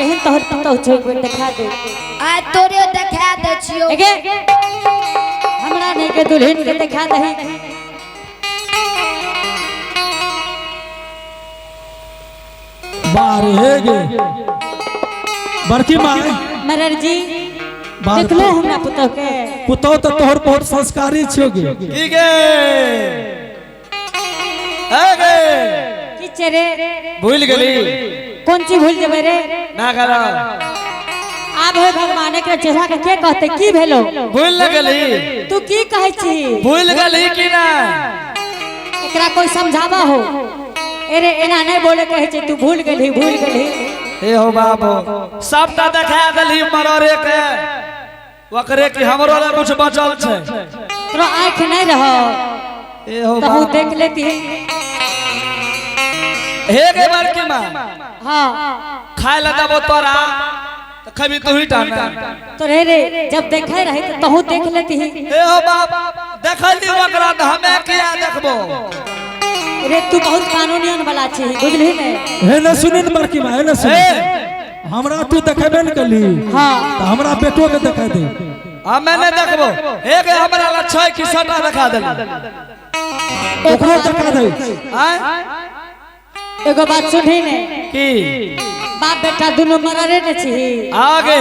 केहन तोहर पुतहु छौ एक बेर देखा दे। आ तोरे देखा दै छियौ। एगे हमरा नहीं के दुल्हन के देखा दही। बार हे गे बड़की माय। मरर जी। बार। देखलो हमरा पुतहु के? पुतहु तो तोहर बहुत संस्कारी छियो गे। की गे, ए गे? की छै रे? भूल गेली? कोन चीज भूल जेबै रे? ना करा। आब हे भगवान, एकरा चेहरा के के कहते की भेलो? भूल न गेली? तू की कहै छी? भूल गेली कि ना? एकरा कोई समझावा हो। अरे एना नहीं बोले कहै छै तू भूल गेलही, भूल गेलही। हे हो बाबू, सबटा देखा देली मररे के, ओकरे की हमरो ले कुछ बचल छै? तोरा आँख नहीं रहो? ए हो तहु बाबू। देख लेती। हे गे बड़की माँ। हाँ। खाय ला देबो तोरा त खबी तू ही टा ना? तो रे रे, जब देखे रहे तो तहु देख लेती। हे हो बाप, देखली ओकरा त हमे किया देखबो? रे, तू बहुत कानूनियन वाला छी, बुझली ने? हे न सुनी न बड़की माय, हे न सुनी। हे। हमरा तू देखेबे न कली। हाँ। त हमरा बेटो के देखा दे। हमे नहीं देखबो। हे गे, हमरा ला छै कि सबटा देखा देली? ओकरो देखा दे। आय? एगो बात सुनही ने? की? बाप बेटा दुनू मररे ने छी। आगे।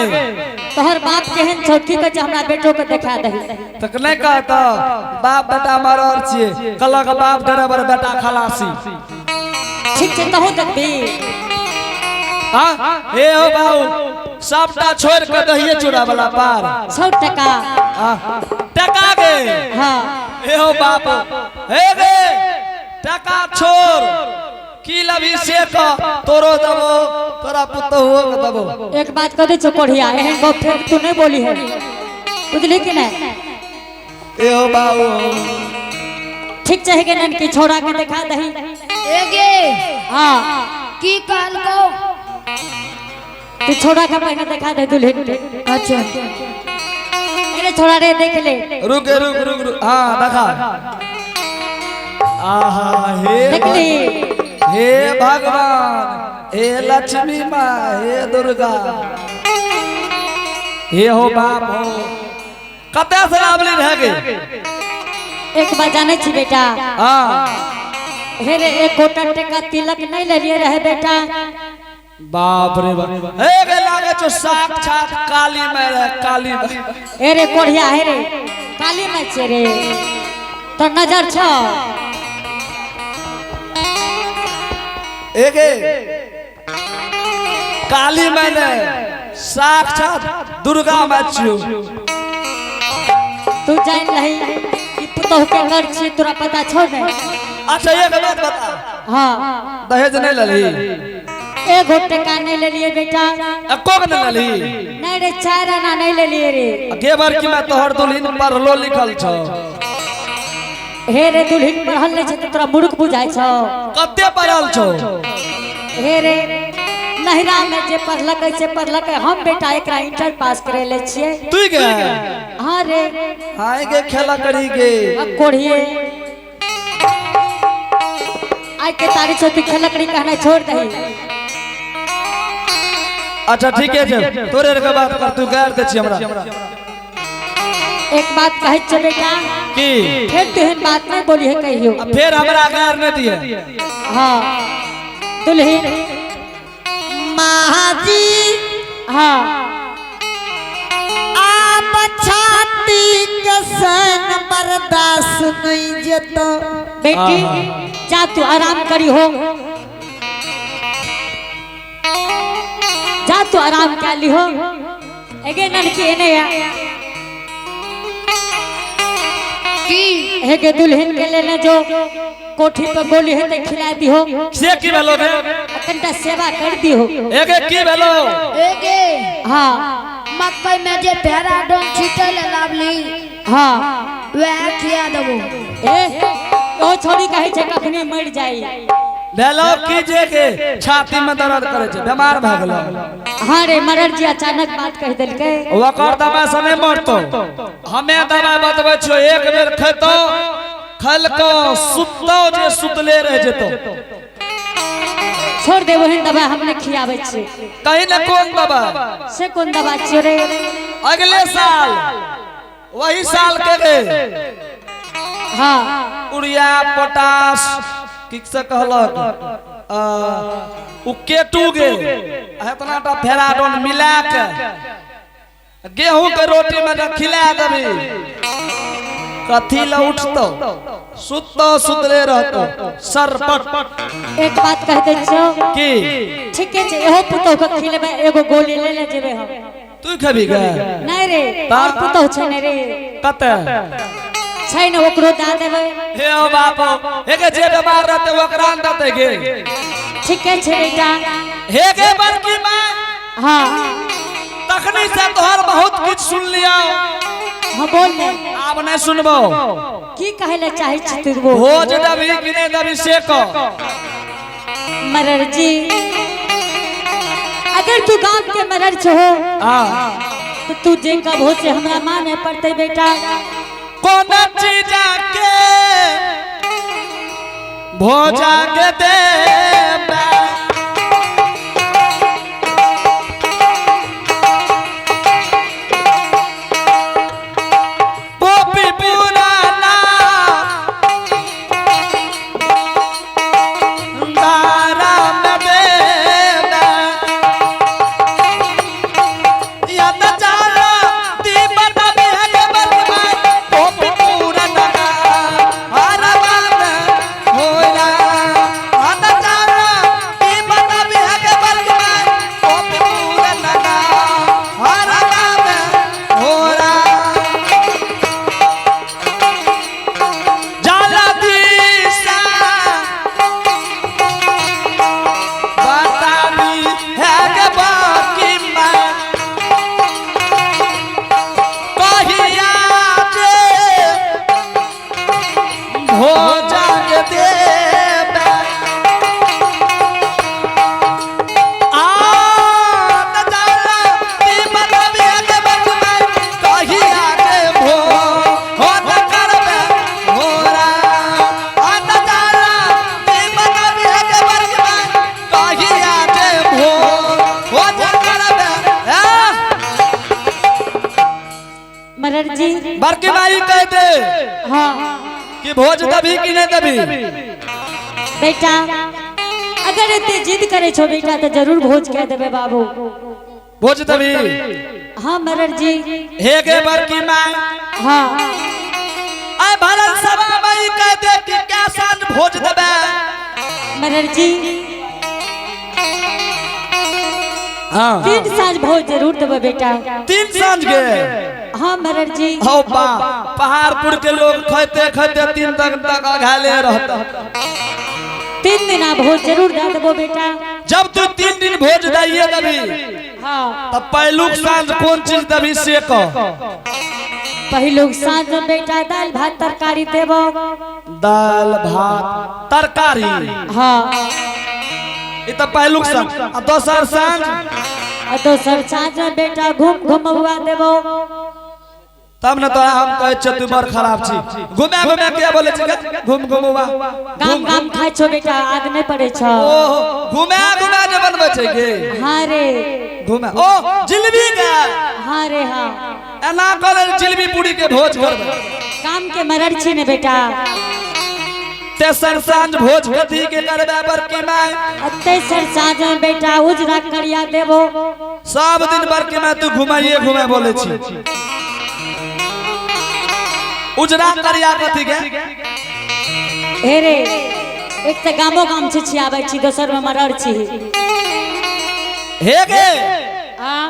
तोहर बाप केहन छौ? की कहै छै हमरा बेटो के देखा दही? तक नहीं कहता, बाप बेटा मरर छिए, कहलक बाप ड्राइवर बेटा खलासी। ठीक छै, तहु देखबी। हाँ, हे हो बाबू, सबटा छोड़ के दहिए चूड़ा वाला पार। 100 टका। हाँ, टका गे? हाँ। हे हो बाप, हे गे, टका छोड़, की लभी से कह, तोरो देबो, तोरा पुतहुओ के देबो। एक बात कह दै छौ कोढ़िया, एहन गप फेर तू नहीं बोली है, बुझली कि नहीं? हे हो बाबू। ठीक छै के ननकी छोड़ा के देखा दही। एगे। हाँ। की कहलकौ? तू छोड़ा के पहले देखा दे दुल्हन के। अच्छा। अरे छोड़ा रे, देख ले। रुक रुक रुक रुक, हाँ देखा, आहा हे। देख ली। हे भगवान, हे लक्ष्मी माँ, हे दुर्गा, हे हो बाप हो, कते से लावली रह गे? एक बात जाने छी बेटा? हाँ। हे रे, एक कोटा टका तिलक नहीं लेलिए रहे बेटा। बाप रे बाप, हे गे, लागे छो साक्षात काली में रहे, काली में। हे रे कोढ़िया, हे रे, काली में छे रे, तो नजर छ। हे गे, काली में ने साक्षात दुर्गा में छियो। तू जान लही कि पुतहु के कर छी, तोरा पता छौ ने? अच्छा, एक बात बता। हाँ। दहेज नहीं लली? एगो टका नहीं लेलिए बेटा। एको के नहीं लली? नहीं रे, 4 आना नहीं लेलिए रे। गे बड़की में, तोहर दुल्हन पढ़लो लिखल छौ। हे रे, दुल्हन पढ़ल नहीं छै तऽ तोरा मूर्ख बुझाइ छौ? कते पढ़ल छौ? हे रे, नहिरा में जे पढ़लकै से पढ़लकै, हम बेटा एकरा इंटर पास करेले छियै। तू गे? हाँ रे। हाय गे, खेला करी गे। अब कोढ़िए, आइ के तारीख छौ, तू खेलकड़ी कहना छोड़ दही। अच्छा, ठीक है, तोरे के बात कर, तू गार दे छी हमरा। एक बात कहै छियौ बेटा। की? फेर तू एहन बात नहीं बोली है कहियो। आ फिर हमरा गार नहीं दिए। हाँ दुल्हन। महाजी। हाँ। आब छाती के सन बर्दाश्त नहीं जेतो। बेटी, जा तू आराम करी हो, जा तू आराम कर ली हो। एगे ननकी, एने आ। की? हेगे दुल्हन के लेने जो, कोठी पर गोली है ते खिला दी हो। से की भेलो रे? कनिटा सेवा कर दी हो। एगे, की भेलो? एगे। हाँ। मकई में जे भेड़ा डोन छीटे ले लावली, वह खिया देबो। ए, ओ छोड़ी कहै छै कखनी मर जाई। भेलो की जे के छाती में दर्द करे छै, बीमार भए गेलो? हाँ रे मरर जी, अचानक बात कह देलकै। ओकर दवाई से नहीं मरतो, हमे दवाई बतबै छियो, एक बेर खेतो, खलको सुततो जे सुतले रह जेतो। छोड़ दे ओहन दवा हम नहीं खियाबै छी। कहीं न कौन दवा से कौन दवा छियो रे? अगले साल वही साल के रे। हाँ उड़िया पोटास की से कहलक उ केटू गे इतना टा फेराडोन मिला के गेहूं के रोटी में जब खिला देबी कथी ल उठतो सुततो सुतले रहतो सरपट। एक बात कह दै छियो। की? ठीके छै, एहो पुतोह के खिलेबै एगो गोली ले ले जेबै हम। तू खेबी गे? नहीं रे, और पुतोह छै ने रे। कते छै ने, ओकरो दए देबै। हे ओ बापो, हे जे बीमार रहते ओकरा न देते गे। ठीके छै बेटा। हे गे बड़की माय। हाँ तखनी से तोहर बहुत कुछ सुन लिया। हाँ बोल ने। आब नहीं सुनबो। की कहै ले चाहै छी तू बोल? भोज देबी कि नहीं देबी से कह। मरर जी, अगर तू गांव के मरर छो तो तू जे कबो से हमरा माने पड़ते बेटा। कौन चीज के भोजा के देबे? पोपी पुराना दारा में देबे। या त जाला दीपक बिहग बरमाए, पोपी पुराना हरवा में होला। या त जाला दीपक बिहग बरमाए, पोपी पुराना हरवा में होला। जाला दिशा बताबी है के बाकी मैं कहिया जे भोजा के देबे। आ त जाला दीपक बिहग बरमाए, कहिया जे भोज करबे भोरा। आ त जाला दीपक बिहग बरमाए, कहिया जे भोज करबे। मरर जी। बड़की माई कह दे हाँ कि भोज दबी कि नहीं दबी? बेटा, अगर एते जिद करे छो बेटा तो जरूर भोज कह देबे बाबू। भोज दबी? हाँ मरर जी। हे गे बड़की माई। हाँ आय भरल सभा माई कह दे कि क्या साँझ भोज देबे? मरर जी, हाँ 3 साँझ भोज जरूर देबे बेटा। 3 साँझ के? हाँ मरर जी। हो बा, पहाड़पुर के लोग खाते खाते 3 तक तक अघाले रहता। 3 दिन भोज जरूर दे देबो बेटा। जब तू 3 दिन भोज दइए दबी हाँ तब पहलुक साँझ कौन चीज दबी से कह। पहलुक साँझ में बेटा दाल भात तरकारी देबो। दाल भात तरकारी? हाँ ई तो पहलुक साँझ। आ दोसर साँझ? आ दोसर साँझ में बेटा घूम घुमौआ देबो। तब न तोरा हम कहै छियौ तू बड़ खराब छी। घुमे घुमे के बोलै छी घूम घुमौआ? गाम गाम खाइ छो बेटा, आग नहीं पड़े छो। ओहो, घुमे घुमे जे बनबै छै गे। हाँ रे। घुमे ओ जिलेबी के। हाँ रे हाँ। एना करे जिलेबी पूरी के भोज करबै। काम के मरर छी ने बेटा। तेसर साँझ भोज कथी के करबै बड़की माय? तेसर साँझ में बेटा उजरा करिया देबो। सब दिन बड़की माय तू घुमाइए घुमे बोलै छी। उजरा करिया कथी के? हे रे, एक तो गामो गाम छी छियाबै छी, दोसर में मरर छी। हे गे, हाँ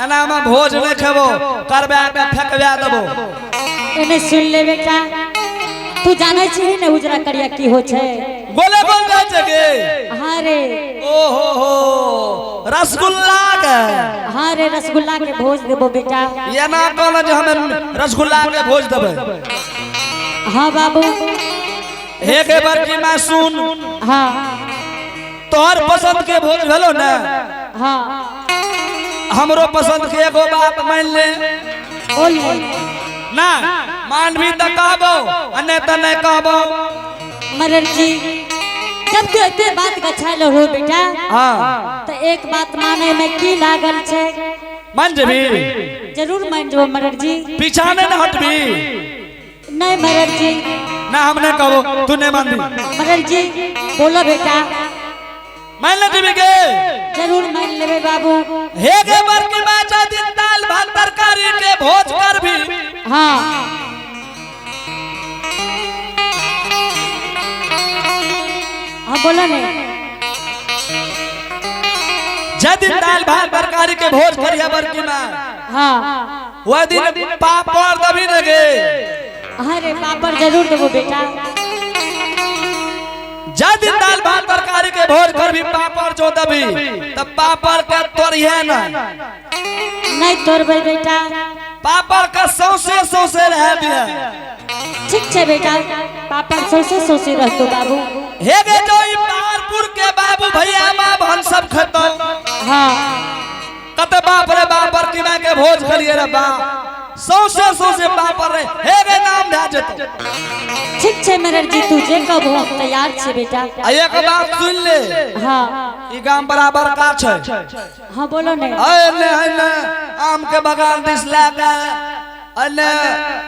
एना में भोज नहीं खेबो, करबे के फेकबे देबो। एने सुन ले बेटा, तू जानै छी ने उजरा करिया की हो छै? गोले गोल जाइ छै गे। हाँ रे। ओ हो हो, रसगुल्ला के। हाँ रे, रसगुल्ला के भोज देबो बेटा। एना कहल जे हमें रसगुल्ला के भोज देबै। हाँ बाबू। हे गे बड़की माय सुन। हाँ तोहर पसंद के भोज भेलो ने? हाँ हमरो पसंद के एगो बात मान ले। बोल ले। ना मान भी त कहबो आ नहीं त नहीं कहबो। मरर जी, जब जब तू एते बात गछाइल हो बेटा, हाँ। तो एक बात माने में की लागल छे? मान जेबी? जरूर मान जेबो मरर जी। पीछा नहीं ना हटबी? नहीं मरर जी। ना हम नहीं कहो, तू नहीं मानबी। मरर जी बोलो बेटा। मान ले जेबी के? जरूर मान लेबे बाबू। हे गे बरकी बाचा दिन दाल भात तरकारी के भोज कर भी। हाँ। हाँ बोलो ने। जे दिन दाल भात तरकारी के भोज करिया बरकी मां। हाँ। वह दिन पापड़ दबी न गे। अरे पापड़ जरूर देबो बेटा। जे दिन दाल भात तरकारी के भोज कर भी पापड़ जो दबी तब पापड़ के तोड़िए ना। नहीं तोड़बे बेटा। पापड़ का सौसे सौसे रह दिया। ठीक छे बेटा, पापड़ सौसे सौसे रहतो बाबू। हे गे जो ई पहाड़पुर के बाबू भैया माँ बहन सब खतो। हाँ। कते बाप रे बाप बरकी मां के भोज करिए रे बा, सौसे सौसे पापड़ रे, हे गे नाम भए जेतो। ठीक छे मरर जी, तू जे कहबो हम तैयार छे बेटा। आ एक बात सुन ले। हाँ। ई गाम बराबर का छे। हाँ बोलो ने। अरे ने ने आम के बगान दिस लए के, अने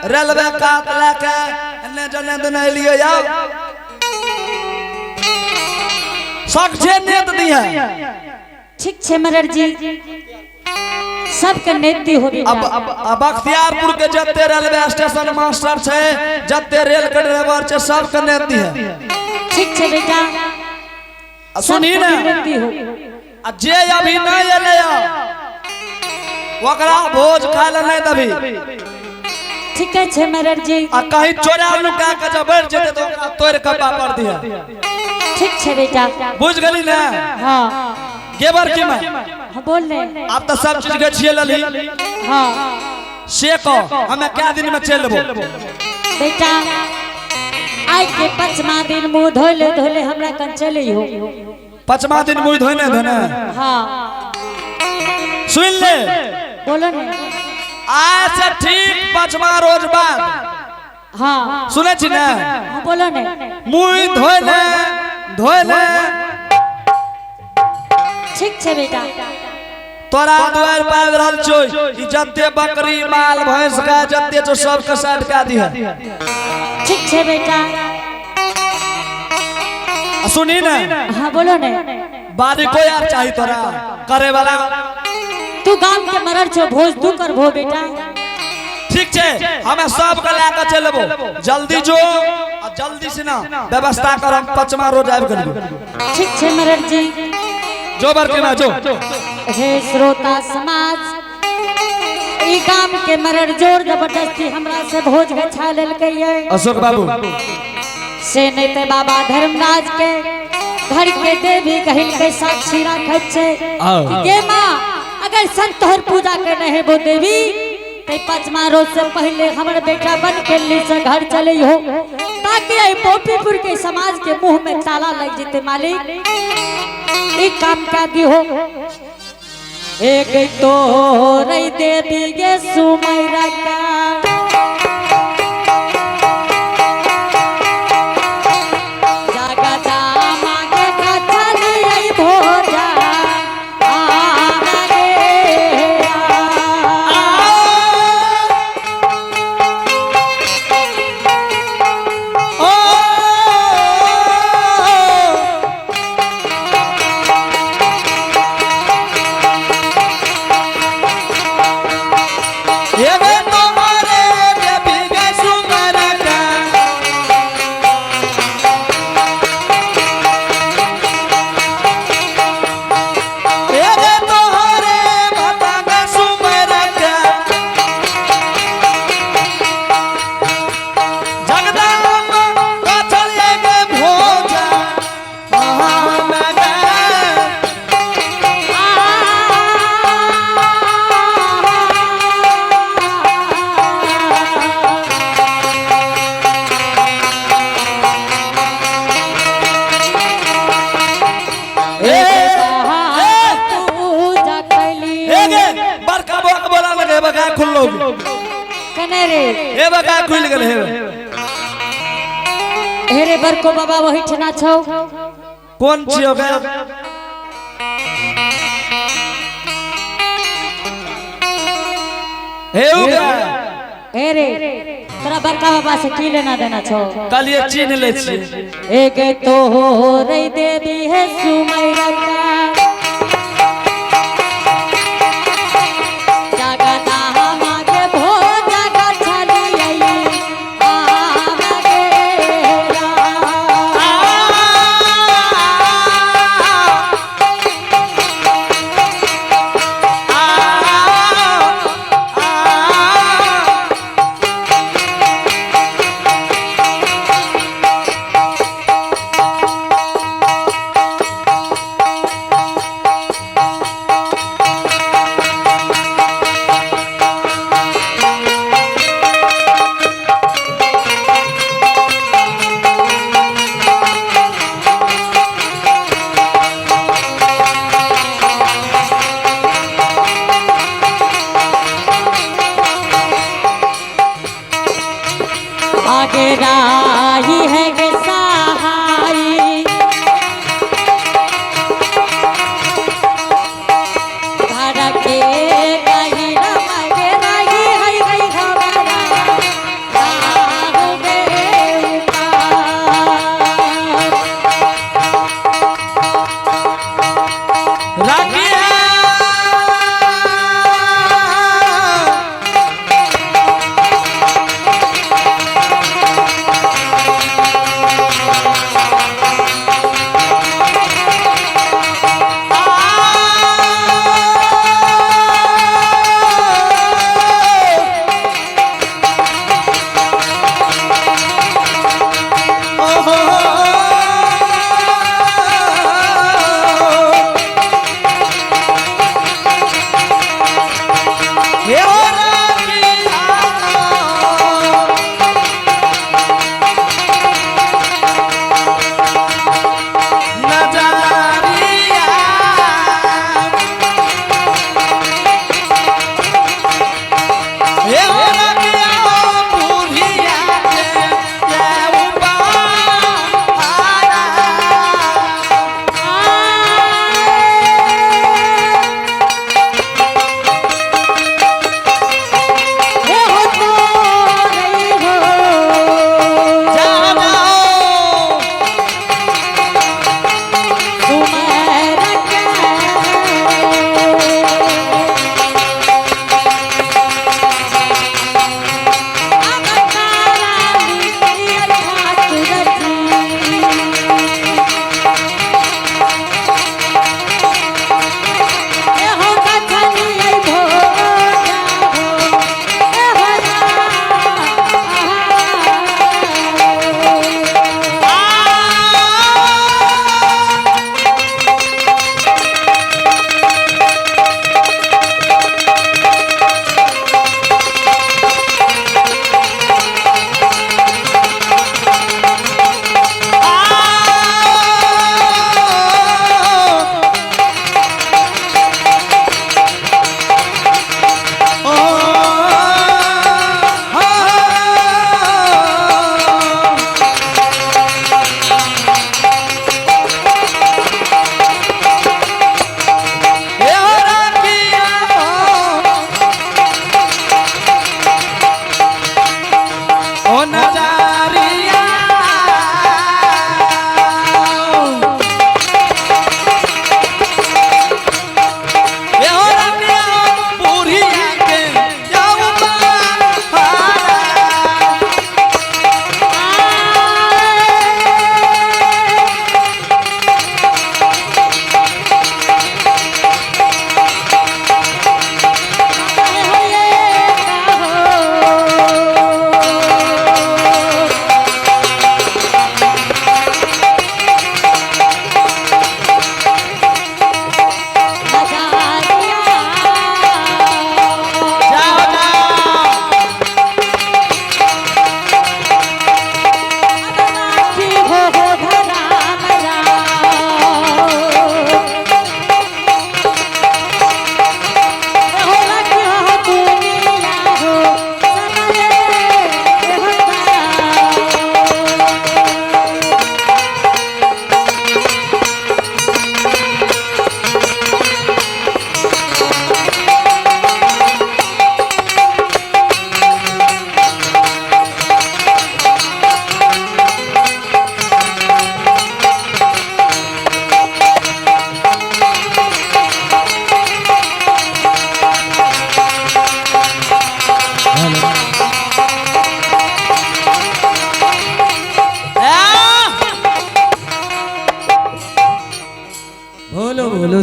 रेलवे कात लए के, अने जने दने लिए आओ। सक्षे नेत दी है। ठीक छे मरर जी, सबके नेत दी हो बेटा। अब बख्तियारपुर के जते रेलवे स्टेशन मास्टर छे, जते रेल के ड्राइवर छे, सबके नेत दी है। ठीक छे बेटा। आ सुनी ना। सबके नेत दी हो। आ जे अभी नहीं एलै ओकरा भोज खाय ले नहीं दबी। ठीक है छे मरर जी। आ कहीं चोरा नुका के जब बैठ जेते तो ओकरा तोड़ के पापड़ दिया। ठीक छे बेटा। बुझ गेली ना? हाँ। गेबर की मैं? हाँ बोल ले। अब तो सब चीज के छिए लली। हाँ। से कहो हमें क्या दिन में चल लेबो? बेटा आज के पांचवा दिन मुंह धोले धोले हमरा कन चले हो। पांचवा दिन मुंह धोने धोने। हाँ। सुन ले। बोलो ने। आज से ठीक पांचवा रोज बाद। हाँ। सुने छी ना? हाँ बोलो ने। मुंह धोले धोले। ठीक छे बेटा। तोरा द्वार पाबि रहल छौ, ई जते बकरी माल भैंस गाय जते छौ सबके साइड कए दिह। ठीक छे बेटा। आ सुनी ने? हाँ बोलो ने। बारी कोई यार चाहिए तोरा करे वाला। तू गाम के मरल छो, भोज तू कर भो बेटा। ठीक छे, हमें सब के लए के चलबो। जल्दी जो आ जल्दी से ना व्यवस्था कर, हम पांचवा रोज आबि गेलियो। ठीक छे मरल जी। जो बरकी मां जो। हे श्रोता समाज, ई गाम के मरल जोर जबरदस्ती हमरा से भोज गछा लेलकै ये। अशोक बाबू से नहीं ते बाबा धर्मराज के घर के देवी कहिल के साक्षी राखै छे। गे मां अगर संत तोहर पूजा के नहीं हेबो देवी, ते पांचवा रोज से पहले हमर बेटा बन के ली से घर चले हो, ताकि एहि पोपीपुर के समाज के मुंह में ताला लग जेते। मालिक ई काम का दी हो। एक तो रही देवी गे सुमैरा का, हे बका खुल गेल हे। हे रे बरको बाबा वही ठना छौ। कोन छियो गे? हे उ गे। ए रे, तोरा बड़का बाबा से की लेना देना छो? कहलिए चिन्ह ले छियै। एक तो हो रे देवी है सुमैरा का जगदा मागे भो जगा छलियै आवे गेरा।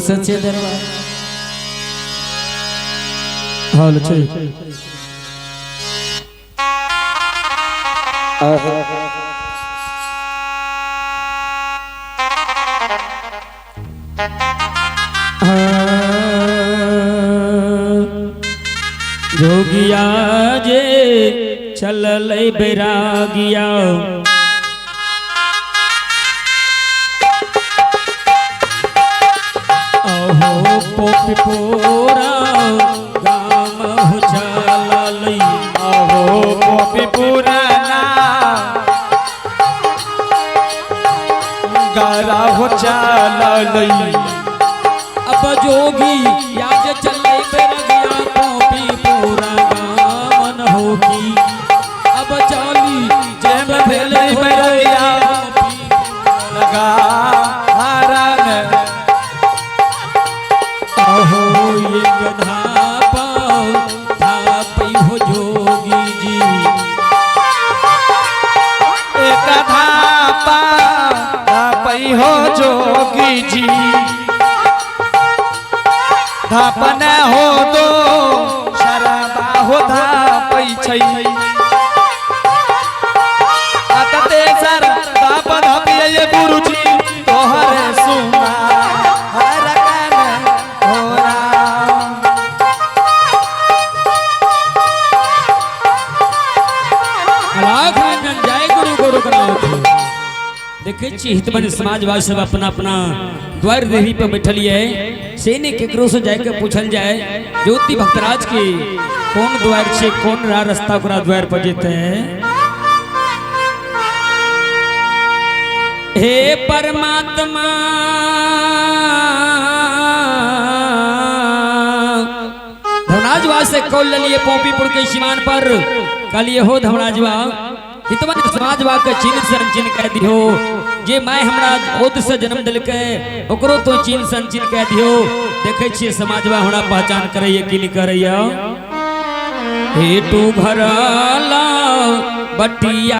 सच्चे दरबार हॉल छै। जोगिया जे चलल बैरागिया, अहो पोपी पोरा गाम हो चलल। अहो पोपी पुराना गरा हो चललई। अब जोगी याज चले बैरागिया पोपी पोरा गामन हो की अब चली जेम भेलै बैरगिया लगा हरन। अहो एक धाप धापई हो जोगी जी। एक धापा धापई हो जोगी जी, धापन हो दो शरबा हो धापई छै। अतते सर धाप धापिए गुरुजी तोहरे सुना हर कन हो राम। लाख रंजन जय गुरु गोरखनाथ। देखे छी हितबन समाजवादी सब अपना अपना द्वार देवी पर बैठल ये से ने केकरो से जाके पूछल जाए ज्योति भक्तराज के कौन द्वार छे, कौन रा रास्ता ओकरा द्वार पर जेते हैं। हे परमात्मा धनराजवा से कौल लिए पोपीपुर के सीमान पर कल ये हो धनराजवा हितवन समाजवा के चिन्ह से अनचिन्ह कह दियो, जे my हमरा ओद से जन्म दिलके ओकरो तो चिन्ह से अनचिन्ह कह दियो। देखे छियै समाजवा हमरा पहचान करैया कि नहीं करैया। हे तू भरला बटिया।